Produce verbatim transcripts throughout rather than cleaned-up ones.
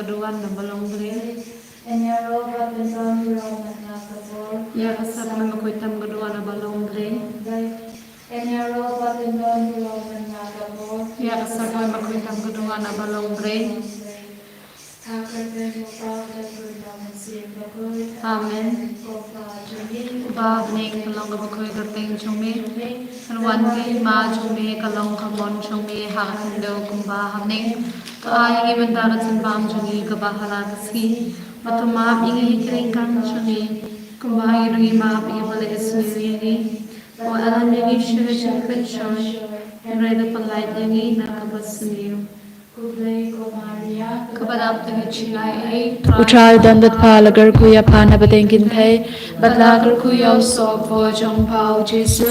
Duwan na ba long Blei. Ïa ka sa kmen bakhuid tam ka duwan na ba long Blei. Ïa ka sa kmen bakhuid tam ka duwan na ba long Blei. Amen. Kpa ha bneng, ka long kaba khuid kyrteng jong me. Kan wan ka hima jong me, ka long ka mon jong me ha ka khyndew kumba ha bneng. To ai ïa ngi mynta ka jingbam jong ngi kaba ha la ka sngi. Bad to map ïa ngi ha ki ryngkang jong ngi, kumba ngi ruh ngi map ïa kiba leh isynei ïa ngi. To ym ai ïa ngi sha ka jingpynshoi, hynrei to pyllait ïa ngi na kaba sniew. Kaba dap da ka jingaiei. U Trai u don bad pha, la kyrkhu ïa pha na pdeng ki kynthei, bad la kyrkhu ïa u soh bor jong pha u Jisu.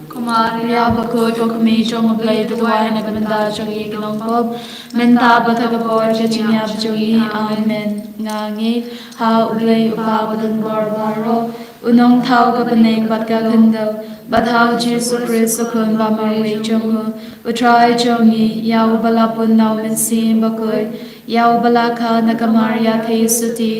Ko Maria bakhuid, ko kmie jong u Blei, to duwai na ka bynta jong ngi ki nongpop, mynta bad ha ka por ka jingïap jong ngi. Amen. Nga ngeit ha u Blei u Kpa badonbor baroh, u nongthaw ka bneng bad ka khyndew, bad ha u Jisu Khrist u Khun bamarwei jong u, u Trai jong ngi, ïa uba la pun na u Mynsiem Bakhuid, ïa uba la kha na ka Maria theisotti,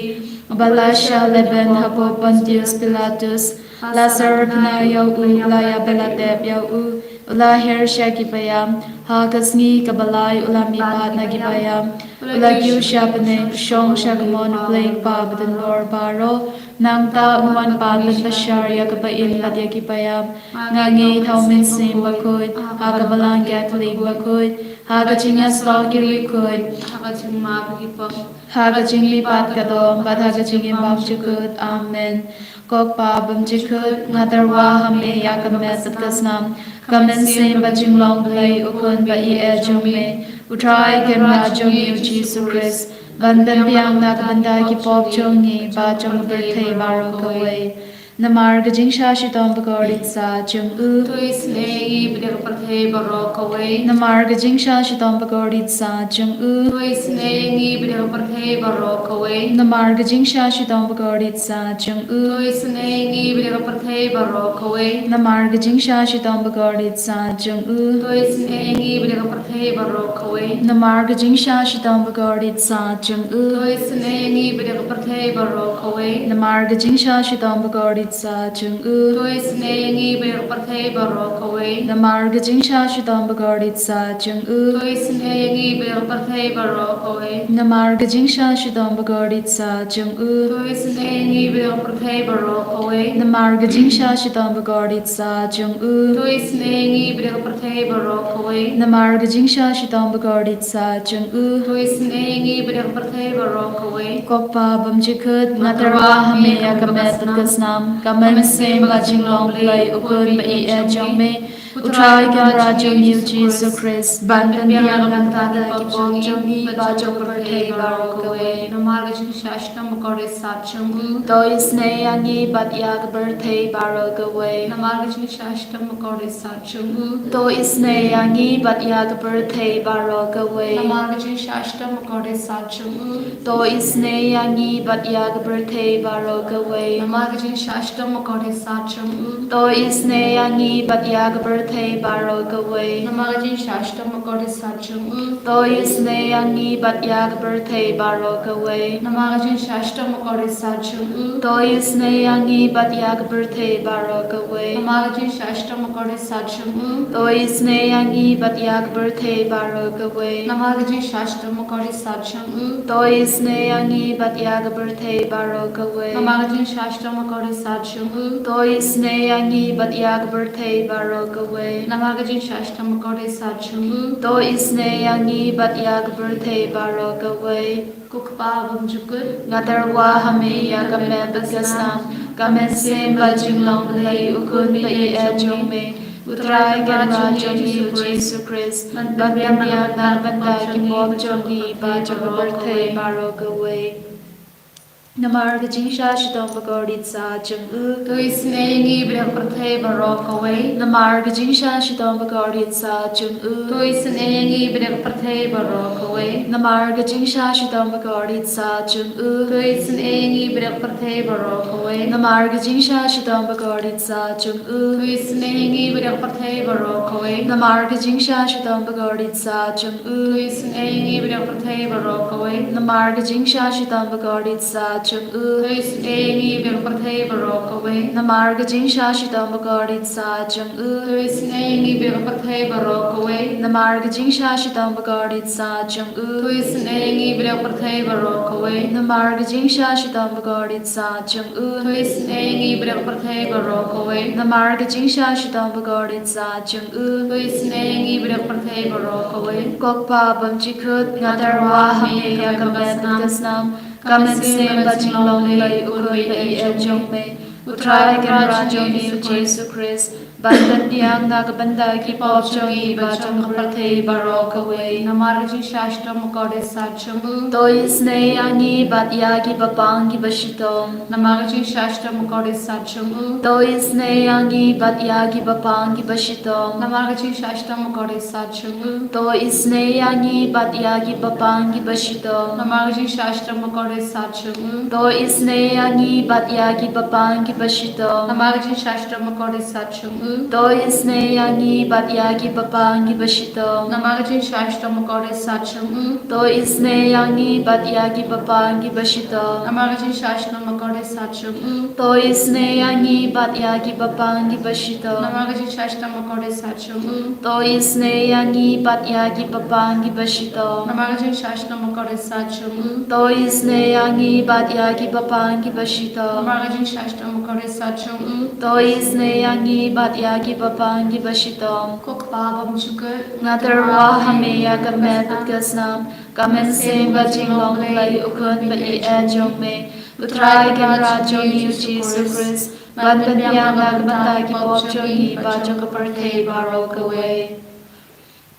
uba la shah lehbeiñ hapoh Pontius Pilatus, la syrphna ïa u, la ïabalatep ïa u, u la hiar sha ki paidbah, ha ka sngi kaba lai u la mihpat na ki paidbah, u la kiew sha bneng, u shong sha ka mon u Blei u Kpa badonbor baroh. Nangta un wan pat ban bishar ïa ka ba im bad ïa ki ba ïap. Nga ngeit ha u Mynsiem Bakhuid, ha ka Balang Katholik bakhuid, ha ka jingïasyllok ki riewkhuid, ha ka jingmap ki pop, ha ka jingmihpat ka doh, bad ha ka jingim bymjukut. Amen. Ko Kpa bymjukut, nga tyrwa ha me ïa ka met bad ka snam, ka mynsiem bad jinglong Blei u Khun ba ïeit jong me, u Trai Kynrad jong ngi u Jisu Khrist, ban pynbiang na ka bynta ki pop jong ngi bad jong ka pyrthei baroh kawei. Namar ka jingshah shitom bakordit sah jong u. To isynei ïa ngi bad ïa ka pyrthei baroh kawei. Namar ka jingshah shitom bakordit sah jong u. To isynei ïa ngi bad ïa ka pyrthei baroh kawei. Namar ka jingshah shitom bakordit sah jong u. To isynei ïa ngi bad ïa ka pyrthei baroh kawei. Namar ka jingshah shitom bakordit sah jong u. To isynei ïa ngi bad ïa ka pyrthei baroh kawei. Namar ka jingshah shitom bakordit sah jong u. To isynei ïa ngi bad ïa ka pyrthei baroh kawei. Namar ka jingshah shitom bakordit sah jong u. To isynei ïa ngi bad ïa ka pyrthei baroh kawei. Namar ka jingshah shitom bakordit sah jong u. To isynei ïa ngi bad ïa ka pyrthei baroh kawei. Namar ka jingshah shitom bakordit sah jong u. To isynei ïa ngi bad ïa ka pyrthei baroh kawei. Namar ka jingshah shitom bakordit sah jong u. To isynei ïa ngi bad ïa ka pyrthei baroh kawei. Namar ka jingshah shitom bakordit sah jong u. To isynei ïa ngi bad ïa ka pyrthei baroh kawei. Ko Kpa bymjukut, nga tyrwa ha me ïa ka met bad ka snam, ka mynsiem bad jinglong Blei u Khun ba ïeit jong me, u Trai Kynrad jong ngi u Jisu Khrist, ban pynbiang na ka bynta ki pop jong ngi bad jong ka pyrthei baroh kawei. Namar ka jingshah shitom bakordit sah jong u. To isynei ïa ngi bad ïa ka pyrthei baroh kawei. Namar ka jingshah shitom bakordit sah jong u. To isynei ïa ngi bad ïa ka pyrthei baroh kawei. Namar ka jingshah shitom bakordit sah jong u. To isynei ïa ngi bad ïa ka pyrthei baroh kawei. Namar ka jingshah shitom bakordit sah jong u. To isynei ïa ngi bad ïa ka pyrthei baroh kawei. Namar ka jingshah shitom bakordit sah jong u. To isynei ïa ngi bad ïa ka pyrthei baroh kawei. Namar ka jingshah shitom bakordit sah jong u. To isynei ïa ngi bad ïa ka pyrthei baroh kawei. Namar ka jingshah shitom bakordit sah jong u. To isynei ïa ngi bad ïa ka pyrthei baroh kawei. Namar ka jingshah shitom bakordit sah jong u. To isynei ïa ngi bad ïa ka pyrthei baroh kawei. Namar ka jingshah shitom bakordit sah jong u. To isynei ïa ngi bad ïa ka pyrthei baroh kawei. Namar ka jingshah shitom bakordit sah jong u. To isynei ïa ngi bad ïa ka pyrthei baroh kawei. Ko Kpa bymjukut, nga tyrwa ha me ïa ka met bad ka snam, ka mynsiem bad jinglong Blei u Khun ba ïeit jong me, u Trai Kynrad jong ngi u Jisu Khrist, ban pynbiang na ka bynta ki pop jong ngi bad jong ka pyrthei baroh kawei. Namar ka jingshah shitom bakordit sah jong u. To isynei ïa ngi bad ïa ka pyrthei baroh kawei. Namar ka jingshah shitom bakordit sah jong u. To isynei ïa ngi bad ïa ka pyrthei baroh kawei. Namar ka jingshah shitom bakordit sah jong u. To isynei ïa ngi bad ïa ka pyrthei baroh kawei. Namar ka jingshah shitom bakordit sah jong u. To isynei ïa ngi bad ïa ka pyrthei baroh kawei. Namar ka jingshah shitom bakordit sah jong u. To isynei ïa ngi bad ïa ka pyrthei baroh kawei. Namar ka jingshah shitom bakordit sah jong u. To isynei ïa ngi bad ïa ka pyrthei baroh kawei. Namar ka jingshah shitom bakordit sah jong u. To isynei ïa ngi bad ïa ka pyrthei baroh kawei. Namar ka jingshah shitom bakordit sah jong u. To isynei ïa ngi bad ïa ka pyrthei baroh kawei. Namar ka jingshah shitom bakordit sah jong u. To isynei ïa ngi bad ïa ka pyrthei baroh kawei. Namar ka jingshah shitom bakordit sah jong u. To isynei ïa ngi bad ïa ka pyrthei baroh kawei. Ko Kpa bymjukut, nga tyrwa ha me ïa ka met bad ka snam. Ka mynsiem bad jinglong lei u khun ba ïeit jong me, U Trai Kynrad jong ngi U Jisu Khrist, ban pynbiang na ka bynta ki pop jong ngi bad jong ka pyrthei baroh kawei. Namar ka jingshah shitom bakordit sah jong u. To isynei ïa ngi bad ïa kiba pang kiba shitom. Namar ka jingshah shitom bakordit sah jong u. To isynei ïa ngi bad ïa kiba pang kiba shitom. Namar ka jingshah shitom bakordit sah jong u. To isynei ïa ngi bad ïa kiba pang kiba shitom. Namar ka jingshah shitom bakordit sah jong u. To isynei ïa ngi bad ïa kiba pang kiba shitom. Namar ka jingshah shitom bakordit sah jong u. To isynei ïa ngi bad ïa kiba pang kiba shitom. Namar ka jingshah shitom bakordit sah jong u. To isynei ïa ngi bad ïa kiba pang kiba shitom. Namar ka jingshah shitom bakordit sah jong u. To isynei ïa ngi bad ïa kiba pang kiba shitom. Namar ka jingshah shitom bakordit sah jong u. To isynei ïa ngi bad ïa kiba pang kiba shitom. Namar ka jingshah shitom bakordit sah jong u. To isynei ïa ngi bad ïa kiba pang kiba shitom. Namar ka jingshah shitom bakordit sah jong u. To isynei ïa ngi bad ïa kiba pang kiba shitom. Ko Kpa bymjukut, nga tyrwa ha me ïa ka met bad ka snam. Ka mynsiem bad jinglong lei u khun ba ïeit jong me, U Trai Kynrad jong ngi U Jisu Khrist, ban pynbiang na ka bynta ki pop jong ngi bad jong ka pyrthei baroh kawei.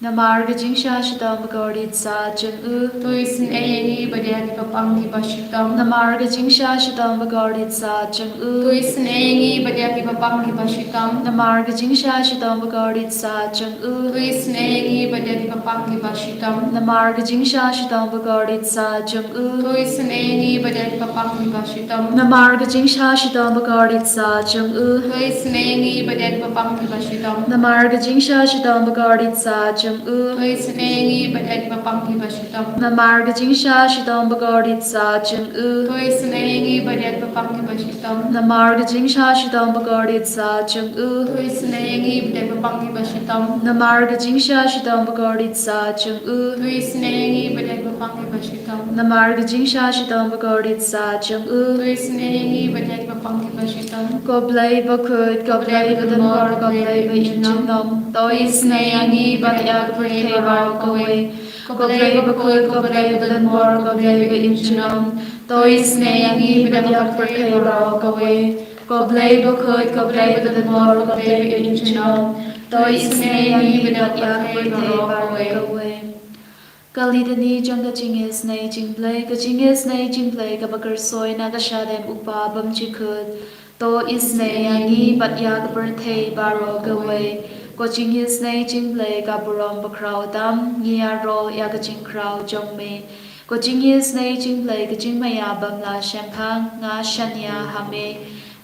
Namar ka jingshah shitom bakordit sah jong u. To isynei ïa ngi bad ïa kiba pang kiba shitom. Namar ka jingshah shitom bakordit sah jong u. To isynei ïa ngi bad ïa kiba pang kiba shitom. Namar ka jingshah shitom bakordit sah jong u. To isynei ïa ngi bad ïa kiba pang kiba shitom. Namar ka jingshah shitom bakordit sah jong u. To isynei ïa ngi bad ïa kiba pang kiba shitom. Namar ka jingshah shitom bakordit sah jong u. To isynei ïa ngi bad ïa kiba pang kiba shitom. Namar ka jingshah shitom bakordit sah jong u. To isynei ïa ngi bad ïa kiba pang kiba shitom. Namar ka jingshah shitom bakordit sah jong u. To isynei ïa ngi bad ïa kiba pang kiba shitom. Namar ka jingshah shitom bakordit sah jong u. To isynei ïa ngi bad ïa kiba pang kiba shitom. Namar ka jingshah shitom bakordit sah jong u. To isynei ïa ngi bad ïa kiba pang kiba shitom. Namar ka jingshah shitom bakordit sah jong u. To isynei ïa ngi bad ïa kiba pang kiba shitom. Ko Blei bakhuid, ko Blei badonbor, ko Blei ba ïeit junom. To isynei ïa ngi bad ïa ka pyrthei baroh kawei. Ko Blei bakhuid, ko Blei badonbor, ko Blei ba ïeit junom. To isynei ïa ngi bad ïa ka pyrthei baroh kawei. Ko Blei bakhuid, ko Blei badonbor, ko Blei ba ïeit junom. To isynei ïa ngi bad ïa ka pyrthei baroh kawei. Ka Litany jong ka jingisynei jingblei, ka jingisynei jingblei kaba kyrsoi na ka shadem u Kpa bymjukut. To isynei ïa ngi bad ïa ka pyrthei baroh kawei. Ko jingisynei jingblei ka burom bakhraw tam, ngi ïaroh ïa ka jingkhraw jong me. Ko jingisynei jingblei ka jingmaïa bym lah shemphang, nga shaniah ha me.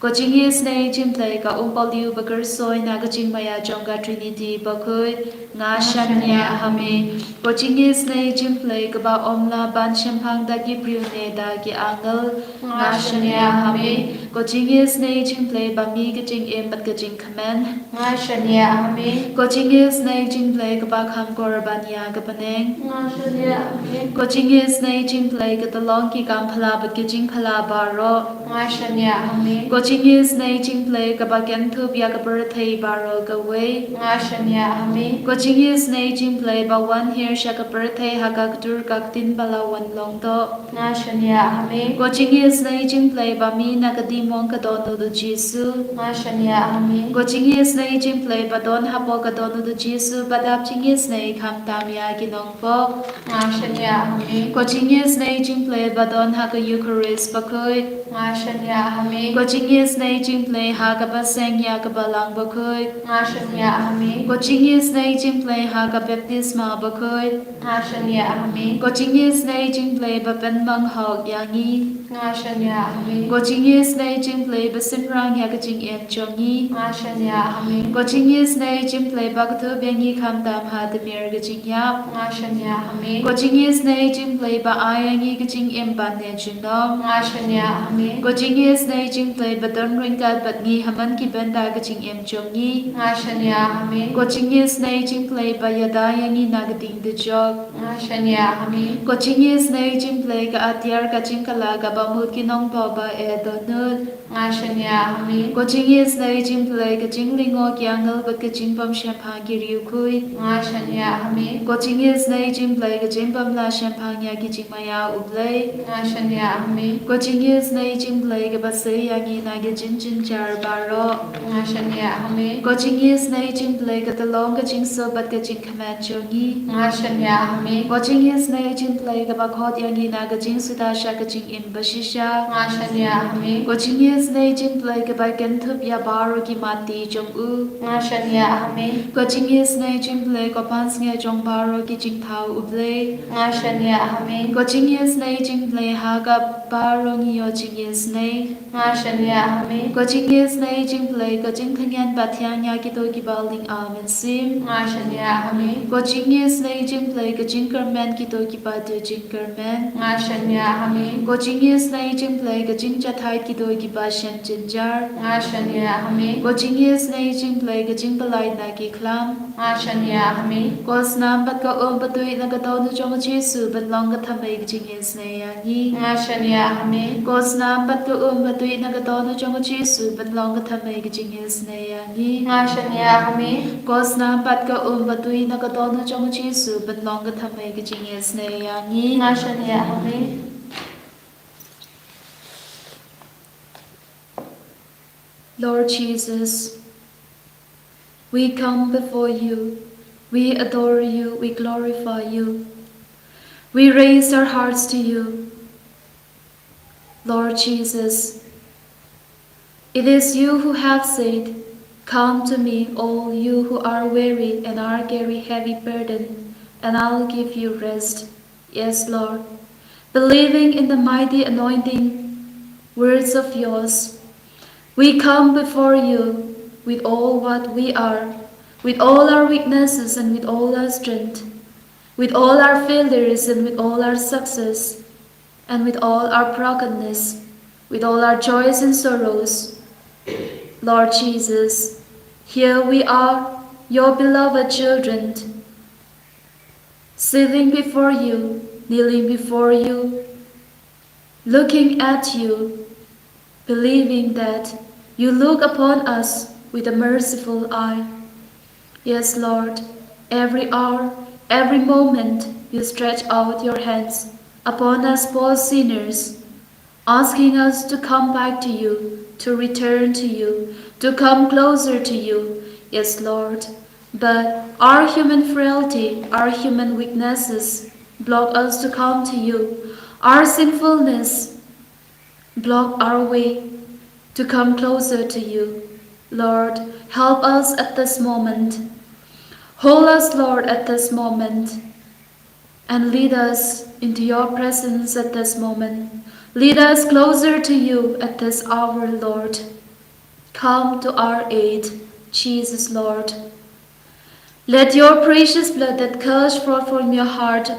Ko jingisynei jingblei ka umpohliew bakyrsoi na ka jingmaïa jong ka Trinity bakhuid, nga shaniah ha me. Ko jingisynei jingblei kaba ym lah ban shemphang da ki briew ne da ki angel, nga shaniah ha me. Ko jingisynei jingblei ba mih ka jingim bad ka jingkmen, nga shaniah ha me. Ko jingisynei jingblei kaba kham kor ban ïa ka bneng, nga shaniah ha me. Ko jingisynei jingblei ka tyllong ki kam phylla bad ki jingphylla baroh, nga shaniah ha me. Ko Jingïaseng jingpyllait kaba kynthup ïa ka pyrthei baroh kawei. Nga shaniah ha me. Ko jingïaseng jingpyllait ba wan hiar sha ka pyrthei ha ka ktur ka ktien ba la wan long doh. Nga shaniah ha me. Ko jingïaseng jingpyllait ba mih na ka diengmong ka dohnud u Jisu. Nga shaniah ha me. Ko jingïaseng jingpyllait ba don hapoh ka dohnud u Jisu, ba dap jingïaseng khamtam ïa ki nongpop. Nga shaniah ha me. Ko jingïaseng jingpyllait ba don ha ka Eukharist bakhuid. Nga shaniah ha me. Ko jingïaseng jingpyllait ha kaba seng ïa ka Balang bakhuid. Nga shaniah ha me. Ko jingïaseng jingpyllait ha ka baptisma bakhuid. Nga shaniah ha me. Ko jingïaseng jingpyllait ba pynbang hok ïa ngi. Nga shaniah ha me. Ko jingïaseng jingpyllait ba synrang ïa ka jingim jong ngi. Nga shaniah ha me. Ko jingïaseng jingpyllait ba kdup ïa ngi khamtam ha tmier ka jingïap. Nga shaniah ha me. Ko jingïaseng jingpyllait ba ai ïa ngi ka jingim ban ïa junom. Nga shaniah ha me. Ko jingïaseng jingpyllait ba don ryngkat bad ngi ha man ki bynta ka jingim jong ngi. Nga shaniah ha me. Ko jingïaseng jingpyllait ba ïada ïa ngi na ka ding dujok. Nga shaniah ha me. Ko jingïaseng jingpyllait ka atiar ka jingkylla kaba mut ki nongpop ba eh dohnud. Nga shaniah ha me. Ko jingïaseng jingpyllait ka jinglyngngoh ki angel bad ka jingbym shemphang ki riewkhuid. Nga shaniah ha me. Ko jingïaseng jingpyllait ka jingbym lah shemphang ïa ki jingmaïa u Blei. Nga shaniah ha me. Ko jingïaseng jingpyllait kaba sei ïa ngi na ki jingjynjar baroh. Nga shaniah ha me. Ko jingïaseng jingpyllait ka tyllong ka jingsuk bad ka jingkmen jong ngi. Nga shaniah ha me. Ko jingïaseng jingpyllait kaba khot ïa ngi na ka jingsuda sha ka jingim bashisha. Nga shaniah ha me. Ko jingïaseng jingpyllait kaba kynthup ïa baroh ki matti jong u. Nga shaniah ha me. Ko jingïaseng jingpyllait ko pansngiat jong baroh ki jingthaw u Blei. Nga shaniah ha me. Ko jingïaseng jingpyllait ha ka baroh ngi ïoh jingïaseng. Nga shaniah ha me. Ko jingïaseng jingpyllait ka jingtyngen ba thiang ïa kito kiba ling amen sim. Nga shaniah ha me. Ko jingïaseng jingpyllait ka jingkyrmen kito kiba duh jingkyrmen. Nga shaniah ha me. Ko jingïaseng jingpyllait ka jingjahthait kito kiba shen jynjar. Nga shaniah ha me. Ko jingïaseng jingpyllait ka jingpyllait na ki khlam. Nga shaniah ha me. Ko snam bad ka um ba tuid na ka dohnud jong u Jisu ban long ka thymmei ka jingïaseng ïa ngi. Nga shaniah ha me. Ko snam bad ka um ba tuid na ka dohnud jong u Jisu ban long ka thymmei ka jingïaseng ïa ngi. Nga shaniah ha me. Ko snam bad ka um ba tuid na ka dohnud jong u Jisu ban long ka thymmei ka jingïaseng ïa ngi. Nga shaniah ha me. Lord Jesus, we come before you. We adore you. We glorify you. We raise our hearts to you. Lord Jesus, it is you who have said, "Come to me, all you who are weary and are carry heavy burden, and I'll give you rest." Yes, Lord. Believing in the mighty anointing words of yours, we come before you with all what we are, with all our weaknesses and with all our strength, with all our failures and with all our success, and with all our brokenness, with all our joys and sorrows. Lord Jesus, here we are, your beloved children, sitting before you, kneeling before you, looking at you, believing that you look upon us with a merciful eye. Yes, Lord, every hour, every moment, you stretch out your hands upon us poor sinners, asking us to come back to you, to return to you, to come closer to you. Yes, Lord. But our human frailty, our human weaknesses block us to come to you. Our sinfulness block our way to come closer to you. Lord, help us at this moment. Hold us, Lord, at this moment. And lead us into your presence at this moment. Lead us closer to you at this hour, Lord. Come to our aid, Jesus, Lord. Let your precious blood that gushed forth from your heart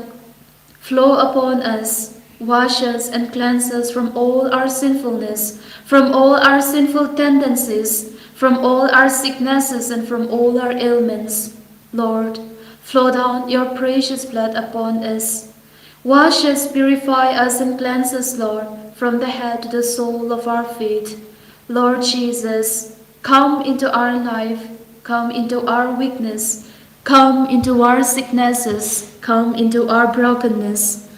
flow upon us, wash us, and cleanse us from all our sinfulness, from all our sinful tendencies, from all our sicknesses, and from all our ailments. Lord, flow down your precious blood upon us. Wash us, purify us, and cleanse us, Lord, from the head to the sole of our feet. Lord Jesus, come into our life, come into our weakness, come into our sicknesses, come into our brokenness.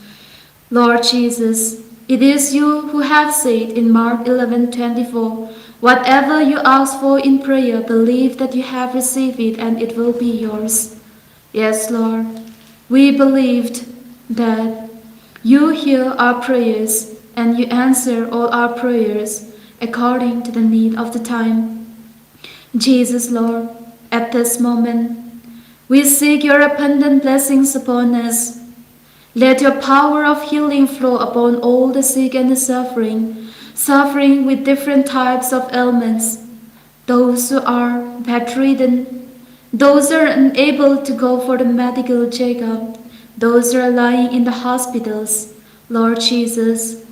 Lord Jesus, it is you who have said in Mark eleven twenty-four, "Whatever you ask for in prayer, believe that you have received it and it will be yours." Yes, Lord, we believed that you hear our prayers and you answer all our prayers according to the need of the time. Jesus, Lord, at this moment, we seek your abundant blessings upon us. Let your power of healing flow upon all the sick and the suffering, suffering with different types of ailments, those who are bedridden, those who are unable to go for the medical checkup, those who are lying in the hospitals. Lord Jesus,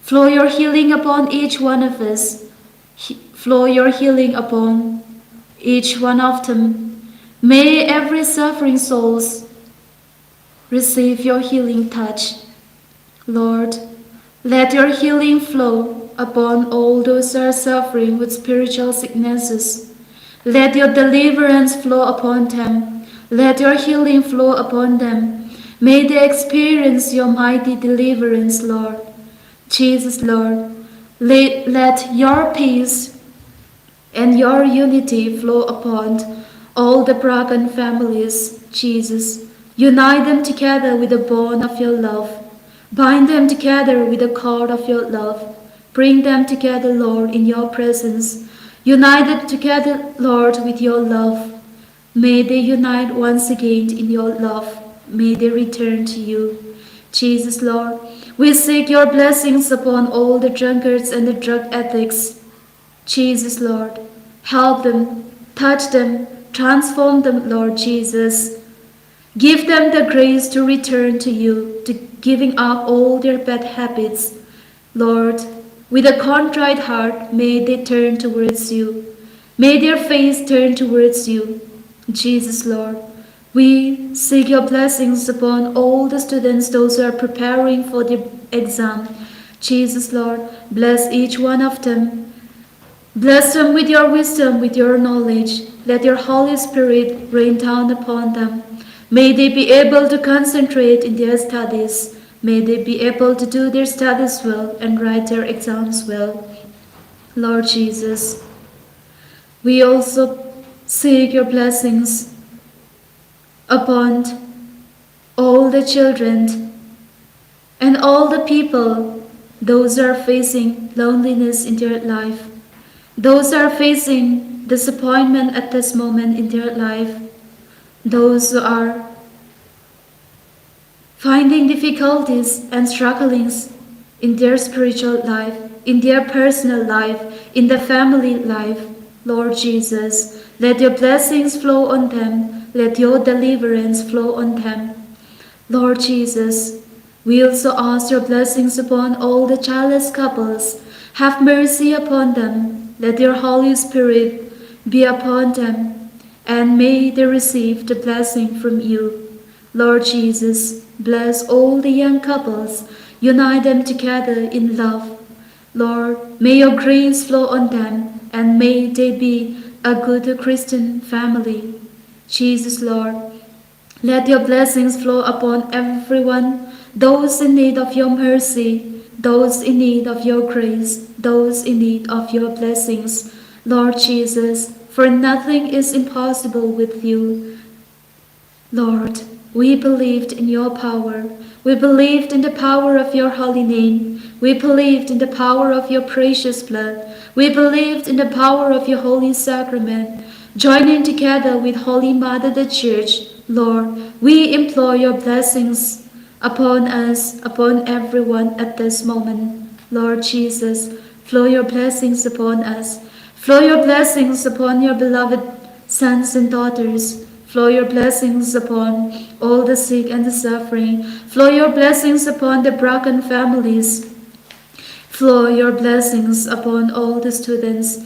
flow your healing upon each one of us. He-, flow your healing upon each one of them. May every suffering souls receive your healing touch. Lord, let your healing flow upon all those who are suffering with spiritual sicknesses. Let your deliverance flow upon them. Let your healing flow upon them. May they experience your mighty deliverance, Lord. Jesus, Lord, let, let your peace and your unity flow upon all the broken families, Jesus. Unite them together with the bond of your love. Bind them together with the cord of your love. Bring them together, Lord, in your presence. Unite them together, Lord, with your love. May they unite once again in your love. May they return to you. Jesus, Lord, we seek your blessings upon all the drunkards and the drug addicts. Jesus, Lord, help them, touch them, transform them, Lord Jesus. Give them the grace to return to you, to giving up all their bad habits. Lord, with a contrite heart, may they turn towards you. May their face turn towards you. Jesus, Lord, we seek your blessings upon all the students, those who are preparing for the exam. Jesus, Lord, bless each one of them. Bless them with your wisdom, with your knowledge. Let your Holy Spirit rain down upon them. May they be able to concentrate in their studies. May they be able to do their studies well and write their exams well. Lord Jesus, we also seek your blessings upon all the children and all the people, those who are facing loneliness in their life, those who are facing disappointment at this moment in their life, those who are finding difficulties and strugglings in their spiritual life, in their personal life, in the family life. Lord Jesus, let your blessings flow on them. Let your deliverance flow on them. Lord Jesus, we also ask your blessings upon all the childless couples. Have mercy upon them. Let your Holy Spirit be upon them, and may they receive the blessing from you. Lord Jesus, bless all the young couples. Unite them together in love. Lord, may your grace flow on them, and may they be a good Christian family. Jesus, Lord, let your blessings flow upon everyone, those in need of your mercy, those in need of your grace, those in need of your blessings. Lord Jesus, for nothing is impossible with you. Lord, we believed in your power. We believed in the power of your holy name. We believed in the power of your precious blood. We believed in the power of your holy sacrament. Joining together with Holy Mother the Church, Lord, we implore your blessings upon us, upon everyone at this moment. Lord Jesus, flow your blessings upon us. Flow your blessings upon your beloved sons and daughters. Flow your blessings upon all the sick and the suffering. Flow your blessings upon the broken families. Flow your blessings upon all the students.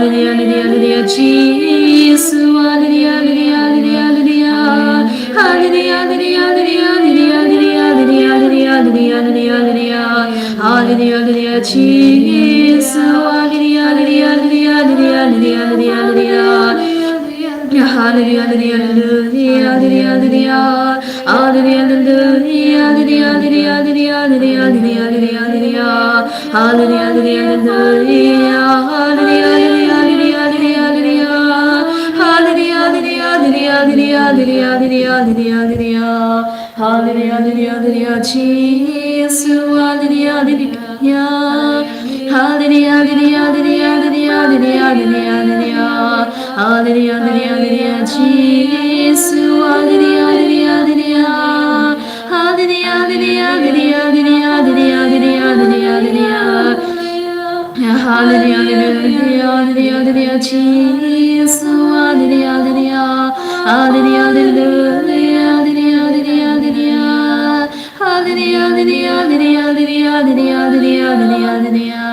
Hallelujah, hallelujah, hallelujah, Jisu. Hallelujah, hallelujah, hallelujah, hallelujah. Hallelujah, hallelujah, hallelujah, hallelujah, hallelujah, hallelujah, hallelujah. Hallelujah, hallelujah, Jisu. Hallelujah, hallelujah, hallelujah, hallelujah, hallelujah, hallelujah. Hallelujah, hallelujah, hallelujah, hallelujah. Hallelujah, hallelujah, hallelujah, hallelujah, hallelujah, hallelujah. Hallelujah, hallelujah, hallelujah. Hallelujah, hallelujah, hallelujah, hallelujah, hallelujah. Hallelujah, hallelujah, hallelujah, hallelujah, hallelujah, hallelujah. Hallelujah, hallelujah, hallelujah, Jisu. Hallelujah, hallelujah. Hallelujah, hallelujah, hallelujah, hallelujah, hallelujah, hallelujah. Hallelujah, hallelujah, hallelujah, Jisu. Hallelujah, hallelujah, hallelujah. Hallelujah, hallelujah, hallelujah, hallelujah, hallelujah, hallelujah, hallelujah. Hallelujah, hallelujah, hallelujah, hallelujah, Jisu. Hallelujah, hallelujah. Hallelujah, hallelujah, hallelujah, hallelujah, hallelujah. Hallelujah, hallelujah, hallelujah, hallelujah, hallelujah, hallelujah.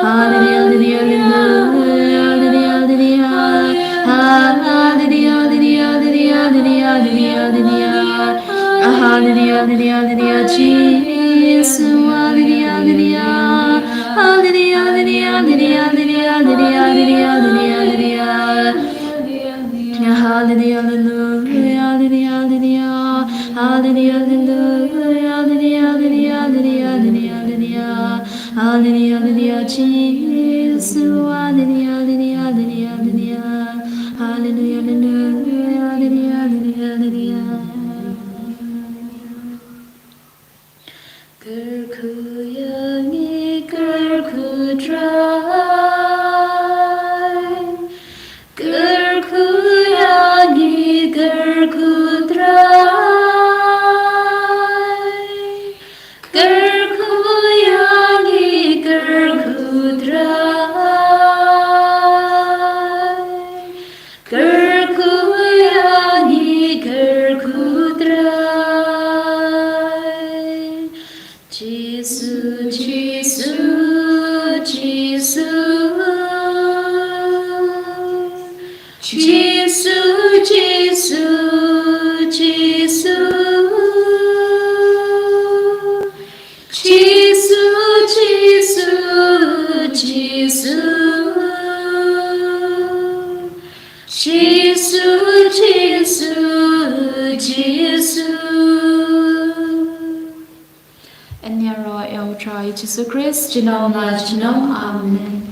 Hallelujah, hallelujah, hallelujah, hallelujah, hallelujah. Hallelujah, hallelujah, hallelujah, hallelujah, hallelujah, hallelujah. Hallelujah, hallelujah, hallelujah, Jisu. Hallelujah, hallelujah. Hallelujah, hallelujah, hallelujah, hallelujah, hallelujah, hallelujah, hallelujah. Hallelujah, hallelujah, hallelujah, hallelujah. Hallelujah, hallelujah, hallelujah, hallelujah, hallelujah, hallelujah, hallelujah. Hallelujah, hallelujah, Jisu. Hallelujah, hallelujah, hallelujah, hallelujah. Hallelujah, hallelujah, hallelujah, hallelujah, hallelujah. Kyrkhu ïa ngi, kyrkhu Trai. Kyrkhu ïa ngi, kyrkhu Trai. Kyrkhu ïa ngi, kyrkhu Trai. Kyrkhu ïa ngi, kyrkhu Trai. Jisu, Jisu, Jisu. Jisu, Jisu, Jisu. Jisu, Jisu, Jisu. Jisu, Jisu, Jisu. Yn ïaroh ïa U Trai Jisu Khrist, junom la junom. Amen.